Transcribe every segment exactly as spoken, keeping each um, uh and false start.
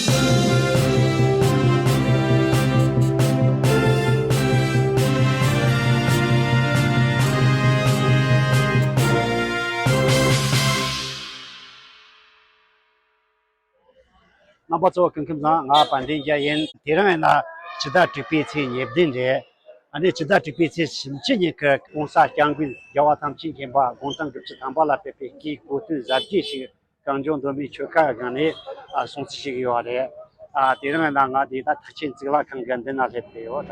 རྣམ་པ་ཚོ་སྐུ་ཁམས་བཟང་། ང་དཔལ་ལྡན་རྒྱལ་ཡིན། དེ་རིང་ཡིན་ན་སྤྱི་ཟླ་དྲུག་པའི་ཚེས་ཉེར་བདུན་རེད། ཨ་ནི་སྤྱི་ཟླ་དྲུག་པའི་ཚེས་སུམ་ཅུ་ཉིན་གྱི་གོང་ས་སྐྱབས་མགོན་རྒྱལ་བ་ཐམས་ཅད་མཁྱེན་པ་དགུང་གྲངས་དགུ་བཅུ་ཐམ་པ་ལ་ཕེབས་པའི་སྐུའི་གོ་སྟོན་གཟབ་རྒྱས་ཤིག་གངས་ལྗོངས་མདོ་སྨད་ཆོལ་ཁ་སྒང་ནས་ཨ་སྲུང་བརྩི་ཞུ་གི་ཡོད་རེད། ཨ་དེ་རིང་ཡིན་ན་ང་འདི་ད་ཐེག་ཆེན་གཙུག་ལག་ཁང་གི་མདུན་ན་སླེབས་བསྡད་ཡོད། ད་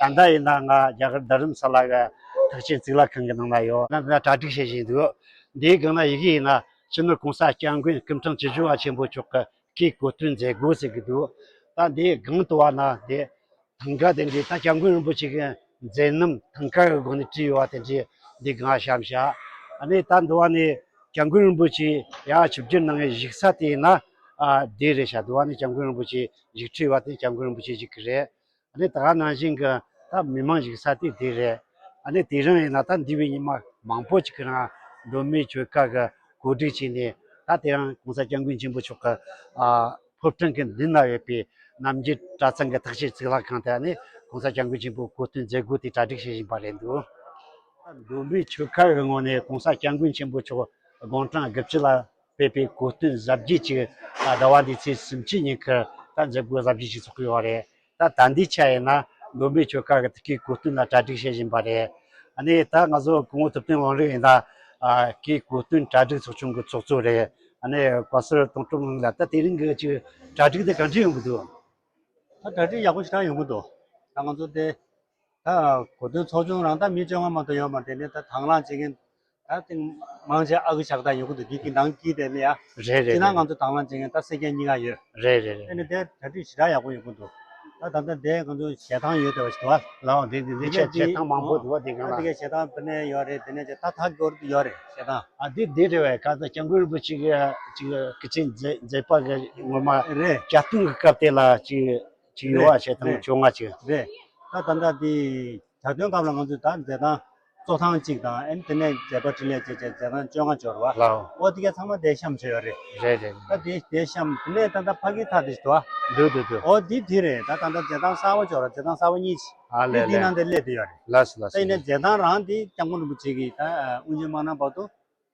ད་ལྟ་ཡིན་ན་ང་རྒྱ་གར་རྡ་རམ་ས་ལ་གི་ཐེག་ཆེན་གཙུག་ལག་ཁང་གི་ནང་ན་ཡོད། ད་ལྟ་གྲ་སྒྲིག་བྱེད་བཞིན་འདུག། འདིའི་སྒང་ན་ཡི་གེ་ཡིན་ན་སྤྱི་ནོར་གོང་ས་སྐྱབས་མགོན་སྐུ་ཕྲེང་བཅུ་བཞི་པ་ཆེན་པོ་མཆོག་གི་སྐུའི་གོ་སྟོན་མཛད་སྒོ་ཟེར་གྱི་འདུག། ད་འདིའི་སྒང་དུ་བ་ན་དེ་ཐང་ཀ་དེ་འདྲའི་ད་སྐྱབས་མགོན་རིན་པོ་ཆེ་གི་མཛད་རྣམ་ཐང་ཀ་གི་སྒོ་ནས་བྲིས་ཡོད་པ་དེ་འདྲའི་འདི་སྒང་བཤམས་བཞག། ཨ་ནི་ད་འདི་བ་ནས་སྐྱབས་མགོན་རིན་པོ་ཆེ་ཡར་ཆིབས་བསྒྱུར་གནང་བའི་བཞུགས་ས་དེ་ཡིན་ན་ཨ་འདི་རེད་ཤག། འདི་བ་ནས་སྐྱབས་མགོན་རིན་པོ་ཆེ་བཞུགས་ཁྲི་ཡོད་པ་དེ་སྐྱབས་མགོན་རིན་པོ་ཆེ་བཞུགས་ཀྱི་རེད། ཨ་ནི་ད་ག་ནང་བཞིན་གྱི་ད་མི་མང་བཞུགས་ས་དེ་དེ་རེད། ཨ་ནི་དེ་རིང་ཡིན་ན་ད་འདས་པའི་ཉི་མ་མང་པོ་ཅིག་གི་རིང་མདོ་སྨད་ཆོལ་ཁ་གི་གོ་སྒྲིག་བྱས་ནས་ད་དེ་རིང་གོང་ས་སྐྱབས་མགོན་ཆེན་པོ་མཆོག་གི་ཨ་ཕོ་བྲང་གི་མདུན་ན་ཡོད་པའི་རྣམ་རྒྱལ་གྲྭ་ཚང་གི་ཐེག་ཆེན་གཙུག་ལག་ཁང་དེ་ནས་གོང་ས་སྐྱབས་མགོན་ཆེན་པོ་གོ་སྟོན་མཛད་སྒོ་དེ་གྲ་སྒྲིག་བྱེད་བཞིན་པ་རེད་འདུག། མདོ་སྨད་ཆོལ་ཁ་གི་ངོས་ནས་གོང་ས་སྐྱབས་མགོན་ཆེན་པོ་མཆོག་དགུང་གྲངས་དགུ་བཅུ་ལ་ཕེབས་པའི་གོ་སྟོན་གཟབ་རྒྱས་ཅིག་ཟླ་བ་འདིའི་ཚེས་སུམ་ཅུ་ཉིན་ཁུལ་ད་མཛད་སྒོ་གཟབ་རྒྱས་ཅིག་ཚོགས་ཀྱི་ཡོད་རེད། ད་ད་ལྟའི་ཆ་ཡིན་ན་མདོ་སྨད་ཆོལ་ཁ་གི་དེ་གའི་གོ་སྟོན་ལ་གྲ་སྒྲིག་བྱེད་བཞིན་པ་རེད། ཨ་ནི་ད་ང་ཚོ་སྐུ་ངོ་ཐུབ་བསྟན་དབང་རིགས་ཡིན་ན་ཨ་དེ་གའི་གོ་སྟོན་གྲ་སྒྲིག་ཚོགས་ཆུང་གི་ཚོགས་གཙོ་རེད། ཨ་ནི་བཀའ་ཟུར་དོན་གྲུབ་ལགས་ད་དེ་རིང་གི་ཅིག་གྲ་སྒྲིག་དེ་ག་འདྲ་ཡོང་གི་འདུག། ད་གྲ་སྒྲིག་ཡག་པོ་ཞེ་དྲག་ཡོང་གི་འདུག། ད་ང་ཚོ་དེ་ད་གོ་སྟོན་ཚོགས་ཆུང་རང་ད་མི་བཅོ་ལྔ་མ་གཏོགས་ཡོད་མ་རེད། དེ་ནས་ད་དང་བླངས་བྱེད་མཁན་ད་དེ་མང་ཆེ་ཨ་ཁུ་ཞག་ད་ཡོང་གི་འདུག། འདི་གི་ནང་གི་དེ་ནས་ཡ་རེད་རེད་ཅི་ན་རེད། ང་ཚོ་དང་བླངས་བྱེད་མཁན་ད་སེར་སྐྱ་གཉིས་ཀ་ཡོད། རེད་རེད་རེད། དེ་ནས་དེ་གྲ་སྒྲིག་ཞེ་དྲག་ཡག་པོ་ཡོང་གི་འདུག། ད་ད་ལྟ་དེ་ང་ཚོ་ཞལ་ཐང་ཡོད་དེ་བ་ཞིག་འདུག་ཨ། ལའོ་དེ་དེ་དེ་ཆ་ཆ་ཐང་མང་པོ་འདུག་བ་དེ་གང་ལ། ད་དེ་ག་ཞལ་ཐང་དེ་ནས་ཡོད་རེད། དེ་ནས་ཅི་ད་ཐག་གོར་དུ་ཡོད་རེད་ཞལ་ཐང་། ཨ་དེ་དེ་རེད་བས། ག་ད་སྐྱབས་མགོན་རིན་པོ་ཆེ་གི་ཅིག་སྐུ་ཆེན་མཛད་མཛད་པ་གི་ངོ་མ་རེད། གྱ་སྟོན་གི་སྐབས་དེ་ལ་ཅིག་ཅིག་ཡོད་རེད། བ་ཞལ་ཐང་བཅོ་ལྔ་ཅིག་རེད། ད་ད་ལྟ་དེ་གྱ་སྟོན་སྐབས་ལ་ང་ཚོས་ད་མཛད་སྟངས་གཙོ་ཐང་གཅིག་དང་ཨ་ནི་དེ་ནས་མཛད་པ་འཕྲིན་ལས་བཅས་བཅས་མཛད་སྟངས་བཅོ་ལྔ་འབྱོར་བ། ལའོ། ཨོ་དེ་ག་ཚང་མ་དེ་བཤམས་བྱས་ཡོད་རེད། རེད་རེད། ད་དེ་དེ་བཤམས་དེ་ནས་ད་ལྟ་ཕ་གི་ཐག་དེ་ཞིག་འདུག་ཨ། འདུག་འདུག་འདུག། ཨོ་དེ་དེ་རེད། ད་ད་ལྟ་མཛད་སྟངས་གསར་པ་འབྱོར་བ་མཛད་སྟངས་གསར་པ་གཉིས་ཤིག་ཨ་ལས་དེ་དེ་ལས་ནང་དེ་སླེབས་བསྡད་ཡོད་རེད། ལགས་སོ་ལགས་ད་ཡིན་ནའི་སོ། མཛད་སྟངས་རང་དེ་སྐྱབས་མགོན་རིན་པོ་ཆེ་གིས་ད་དབུ་འབྱེད་གནང་བར་དུ་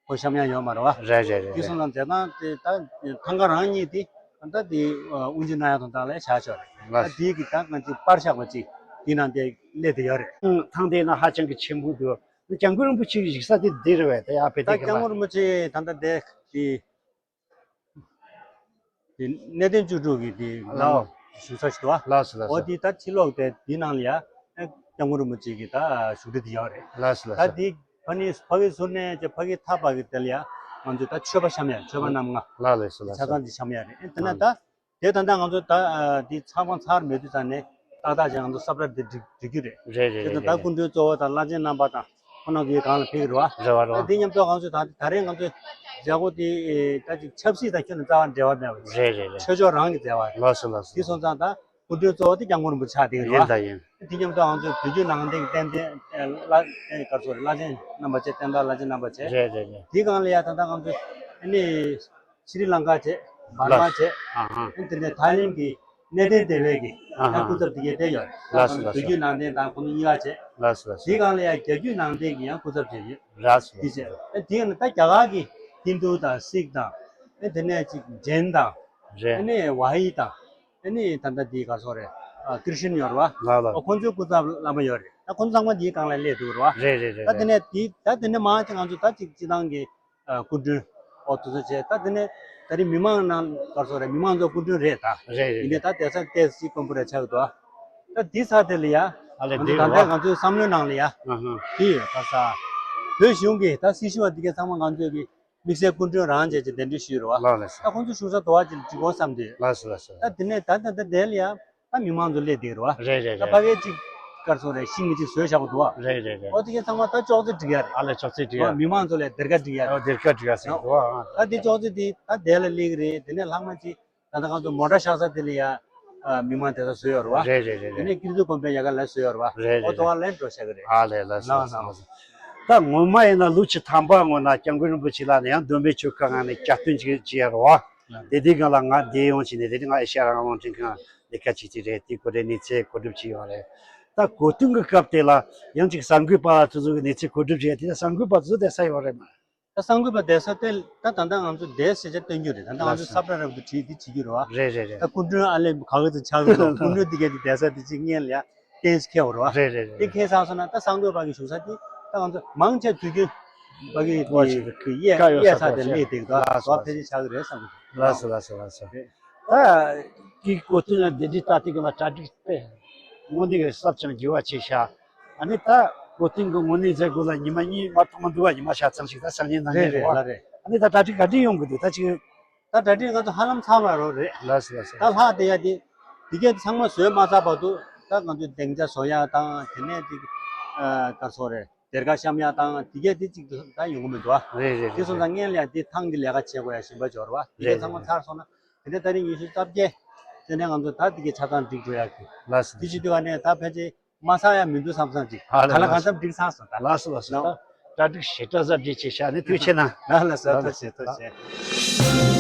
གོ་བཤམས་ཡ་ཡོད་མ་རེད་བ། རེད་རེད་རེད་དེ་རེད། སོང་ཙང་མཛད་སྟངས་དེ་ད་ཐང་ག་རང་གཉིས་དེ་ད་དེ་དབུ་འབྱེད་གནང་ཡ་དང་ད་ལས་བྱ་ཆོག་རེད། ལགས་སོ། ད་དེ་གི་ད་ང་ཚོས་པར་བཞག་པ་ཅིག་དེ་ནང་དེ་སླེབས་བསྡད་ཡོད་རེད། ཐང་དེ་ན་ཧ་ཅང་གི་ཆེན་པོ་འདུག། སྐྱབས་མགོན་རིན་པོ་ཆེ་གི་བཞུགས་ས་དེ་འདི་རེད་བས། ད་ཡ་ཕེ་ད་དེ་ག་སྐྱབས་མགོན་རིན་པོ་ཆེ་ད་ལྟ་དེ་དེ་དེ་གནས་བརྟན་བཅུ་དྲུག་གི་དེ་ལའོ། བཞུགས་ས་ཞིག་འདུག་བ། ལགས་སོ་ལགས་སོ། འོ་དེ་ད་ཕྱི་ལོགས་དེ་དེ་ནང་ལ་ཡ་སྐྱབས་མགོན་རིན་པོ་ཆེ་གི་ད་བཞུགས་ཁྲི་དེ་ཡོད་རེད། ལགས་སོ་ལགས་ད་སོ། དེ་ཕ་ནི་ཕ་གི་ཟུར་ནས་ཀྱི་ཕ་གི་ཐག་པ་གི་དེ་ལ་ཡ་ང་ཚོས་ད་མཆོད་པ་བཤམས་ཡ་མཆོད་པ་རྣམ་ལྔ། ལགས་ལགས་སོ་ལགས་ཆ་སོ། ཚང་དེ་བཤམས་ཡ་རེད། ཨེ་དེ་ན་ད་དེ་ད་ལྟ་ང་ཚོ་ད་དེ་ཚང་མ་ཚར་མེད་དུས་ཙང་ནས་ཏག་ཏག་ཅིག་ང་ཚོ་ས་བཀྲ་འདི་སྒྲིག་སྒྲིག་རྒྱུ་རེད། རེད་རེད་དེ་རེད་ད་རེད། སྐུ་མགྲོན་གཙོ་བོ་དང་བླ་ཆེན་རྣམ་པ་དང་ཁོང་རྣམ་ཚོའི་སྒང་ལ་ཕེབས་ཀྱི་རེད་བ། རེད་བ་རེད་བ། ད་དེ་མཉམ་དུ་ང་ཚོས་ད་ད་རེས་ང་ཚོས་མཛད་སྒོ་དེ་ད་ཅིག་ཆབ་སྲིད་དང་ཁྱོན་ནས་རྩ་བ་འབྲེལ་བ་མེད་པ་ཅིག་རེད་རེད་རེད། ཆོས་ཕྱོགས་རང་གི་མཛད་པ་རེད། ལགས་སོ་ལགས་སོ། དེ་སོང་ཙང་ད་སྐུ་མགྲོན་གཙོ་བོ་དེ་སྐྱབས་མགོན་རིན་པོ་ཆེ་ཆགས་བསྡད་ཀྱི་རེད་ཡིན་བ། ད་ཡིན། དེ་མཉམ་དུ་ང་ཚོས་བོད་བརྒྱུད་ནང་བསྟན་གྱི་བསྟན་བསྟན་བླ་བླ་ག་རེ་ཟེར་རེད། བླ་ཆེན་རྣམ་པ་བཅས་བསྟན་བདག་བླ་ཆེན་རྣམ་པ་བཅས། རེད་རེད་རེད། དེའི་སྒང་ལ་ཡ་ད་ལྟ་ང་ཚོས་ཨ་ནི་ཤྲི་ལང་ཀ་བྱས། འབར་མ་བྱས། ཨ་ཧ། ཨ་དེ་ནས་ཐའི་ལེན་གྱི་གནས་བརྟན་སྡེ་བས་ཀྱི་ཨ་ཧ། ཡང་སྐུ་ཚབ་དེ་གའི་བསྡད་ཡོད་རེད། ལགས་སོ་ལགས་སོ། བོད་བརྒྱུད་ནང་བསྟན་དང་ཁོང་ཚོ་གཉིས་ཀ་བྱས། ལགས་སོ་ལགས་སོ། དེའི་སྒང་ལ་ཡང་རྒྱ་བརྒྱུད་ནང་བསྟན་གྱི་ཡང་སྐུ་ཚབ་བྱས་ཡོད། ལགས་སོ་ལགས་སོ། དེ་བྱས་ཨ་དེ་ཡང་ད་རྒྱ་གར་གྱི་ཧིན་དུ་དང་སིག་དང་ཨ་དེ་ནས་ཅིག་ཇེན་དང་རེད། ཨ་ནི་ཝ་ཧི་དང་ཨ་ནི་ད་ལྟ་དེའི་ག་སོགས་རེད། ཨ་ཀྲི་ཤན་ཡོད་རེད་བ། ལགས་ལགས། ཨ་ཁོང་ཚོའི་སྐུ་ཚབ་བླ་མ་ཡོད་རེད། ད་ཁོང་ཚང་མ་དེའི་སྒང་ལ་སླེབས་འདུག་རེད་བ། རེད་རེད་རེད། ད་དེ་ནས་དེ་ད་དེ་ནས་མང་ཆེ་ང་ཚོ་ད་ཅིག་སྤྱི་བཏང་གི་ཨ་སྐུ་མགྲོན་འོ་དེ་ཚོ་བྱས། ད་དེ་ནས་ད་རིང་མི་མང་ནང་ག་རེ་ཟེར་རེད། མི་མང་ཚོ་སྐུ་མགྲོན་རེད་ད། རེད་རེད་ཡིན་ནའི་རེད། ད་དེ་ས་ཏོག་ཙམ་དཀོན་པོ་རེ་ཆགས་ཀྱི་འདུག། ད་འདི་ས་དེ་ལ་ཡ་ཨ་ལས་ང་ཚོ་འདི་ད་ལྟ་རེད་བ། ང་ཚོའི་བསམ་བློའི་ནང་ལ་ཡ་ཨ་ཧ། དེ་ཡོད་ད་ས་བོད་གཞུང་གི་ད་སྲི་ཞུ་བ་འདི་གའི་ཚང་མ་ང་ཚོས་གི་དམིགས་བསལ་སྐུ་མགྲོན་རང་བྱས་ཀྱི་གདན་འདྲེན་ཞུས་རེད་བ། ལགས་ལགས་སོ། ད་ཁོང་ཚོ་བཞུགས་ས་དོ་བ་ཅིག་འགྲིག་གོ་བསམ་དུས། ལགས་སོ་ལགས་སོ། ད་དེ་ནས་ད་ད་ད་དེ་ལ་ཡ་ད་མི་མང་ཚོ་སླེབས་བསྡད་རེད་བ། རེད་རེད་ད་རེད། ཕ་གིའི་ཅིག་ག་རེ་ཟེར་རེད། ཤིང་གི་ཅིག་བཟོས་བཞག་པ་འདུག་བ། རེད་རེད་རེད། ཨོ་དེ་གའི་ཚང་མ་ད་ཅོག་ཙེ་སྒྲིག་ཡ་རེད། ཨ་ལས་ཅོག་ཙེ་སྒྲིག་ཡ། ཨོ་མི་མང་ཚོ་ལ་སྡེར་ཁ་སྒྲིག་ཡ་རེད། ཨོ་སྡེར་ཁ་སྒྲིག་ཡ་ཟེར་འདུག་བ། ཨ་ད་དེ་ཅོག་ཙེ་དེ་ད་དེ་ལ་སླེབས་ཀྱི་རེད། དེ་ནས་ལྷག་མ་ཅིག་ད་ལྟ་ང་ཚོ་མོ་ཊ་བཞག་ས་དེ་ལ་ཡ་ཨ་མི་མང་དེ་ཚོ་བཟོས་ཡོད་རེད་བ། རེད་རེད་རེད་དེ་རེད། ནས་ཀིར་ཏི་དགོན་པའི་ཡ་ག་ལ་བཟོས་ཡོད་རེད་བ། རེད་རེད་ཨོ་དོ་རེད། བ་ལ་འགྲོ་བཞག་གི་རེད། ཨ་ལས་ལགས་སོ་ལགས་ལགས་སོ་ལགས་སོ། ལགས་སོ། ད་ངོ་མ་ཡིན་ན་ལོ་བཅུ་ཐམ་པ་སྔོན་ན་སྐྱབས་མགོན་རིན་པོ་ཆེ་ལགས་ནས་ཡང་བསྡོམས་པས་ཆོལ་ཁ་ངང་ནས་བསྐྱར་བཏོན་ཅིག་བྱས་ཡོད་རེད་བ། དེ་དུས་སྒང་ལ་ང་འདིར་ཡོང་བྱས་ནས་དེ་དུས་ང་ཨེ་ཤ་ཡ་རང་དབང་ལྷན་ཁང་ལས་ཀ་བྱེད་ཀྱི་རེད། དེ་གོ་རེ་གནས་ཚུལ་གོ་སྒྲུབ་བྱས་ཡོད་རེད། ད་གོ་སྟོན་གྱི་སྐབས་དེ་ལ་ཡང་ཅིག་གསར་འགོད་པ་དེ་ཚོ་གི་གནས་ཚུལ་གོ་སྒྲུབ་བྱས། དེ་ད་གསར་འགོད་པ་དེ་ཚོ་བསྡད་ས་ཡོད་རེད་མ། ད་གསར་འགོད་པ་བསྡད་ས་དེ་ད་ད་ལྟ་ང་ཚོ་བསྡད་ས་ཆ་སྟོན་རྒྱུ་རེད། ད་ལྟ་ང་ཚོ་ས་བཀྲ་རབ་ཏུ་བྲིས་འདི་བྱེད་རྒྱུ་རེད་བ། རེད་རེད་རེད། ད་སྐུ་མགྲོན་ཨ་ལས་ག་ག་ཚོད་ཆགས་ཀྱི་འདུག་སྐུ་མགྲོན་འདི་གས་འདི་བསྡད་ས་འདི་ཅིག་སྔོན་ལ་ཡ་གཏན་འཁེལ་བ་རེད་བ། རེད་རེད་རེད། དེ་འཁེལ་ཚར་སོང་ན་ད་གསར་འགོད་པ་གི་བཞུགས་ས་འདི་ད་ང་ཚོ་མང་ཆེ་དུས་རྒྱུན་པ་གི་ཧོ་དེ་ཞིག་གི་གཡས་དཀའ་ཡོད་གཡས་ས་ས་དེ་ཁོ་ལས་ཞིག་དེ་གི་ད་ལགས་སོ་ལགས་སོ། ཕལ་ཆེར་ཆགས་ཀྱི་རེད་བསམ་གི་འདུག་ལགས་སོ་ལགས་སོ་ལགས་སོ། རེད། ད་ཀྱི་གོ་སྟོན་ལ་འདི་འདྲའི་ལྟ་དེ་གི་ལ་གྲ་སྒྲིག་དཔེ་དངོས་གནས་ཀྱི་ཟབ་ཅིང་རྒྱས་པ་བྱས་ཤག་ཨ་ནི་ད་གོ་སྟོན་གྱི་དངོས་གནས་མཛད་སྒོ་ལ་ཉི་མ་གཉིས་མ་གཏོགས་མ་འདུག་བ། ཉི་མ་ཤ་ཚ་ཞིག་ད་སང་ཉིན་གནངས་ཉིན་རེད་རེད་རེད་བ། ལ་རེད། ཨ་ནི་ད་གྲ་སྒྲིག་ག་འདྲ་ཡོང་གི་འདུག་ད་ཅིག་ད་གྲ་སྒྲིག་ང་ཚོ་ཧ་ལམ་ཚར་བ་རོ་རེད། ལགས་སོ་ལགས་སོ། ད་ལྷག་བསྡད་ཡ་དེ་དེ་གས་ཚང་མ་བཟོས་མ་ཚར་བར་དུ་ད་ང་ཚོ་སྡིངས་ཆ་བཟོ་ཡ་དང་དེ་ནས་དེ་ག་ཚོ་རེད། སྡེར་ཁ་བཤམས་ཡ་དང་དེ་གས་དེ་གཅིག་ཏུ་ད་ཡོང་གི་མི་འདུག་ཨ། རེད་རེད་དེ་རེད་སོང་ཙང་རེད། སྔོན་ལ་ཡ་དེ་ཐང་གི་ལས་ཀ་བྱེད་དགོས་ཡ་ཞིམ་པ་འབྱོར་བ་དེ་རེད་གས་ཚང་མ་རེད་ཚར་རེད། སོང་ན་དེ་ནས་ད་རིང་ཉི་ཤུ་རྩ་བརྒྱད་དེ་ནས་ང་ཚོ་ད་དེ་གས་ཆ་ཚང་སྒྲིག་འགྲོ་ཡ་གི་ལགས་སོ་དེ་ལགས་སོ། བྱེད་དུས་ག་ནས་ད་ཕལ་ཆེར་མ་ཚར་ཡ་མི་འདུག་བསམ་བསམ་ཅིག་ཨ་ལ་ག་ལ་ལགས་གང་སོ། འཚམ་འགྲིག་ཚར་སོང་ད། ལགས་སོ་ལགས་སོ། ལགས། ད་གྲ་སྒྲིག་ཞེ་དྲག་གཟབ་རྒྱས་བྱས་ཤག་ནས་ཐུགས་རྗེ་ཆེ་གནང་། ལགས་ལགས་སོ། ཐུགས་རྗེ་ཆེ་ཐུགས་རྗེ་ཆེ།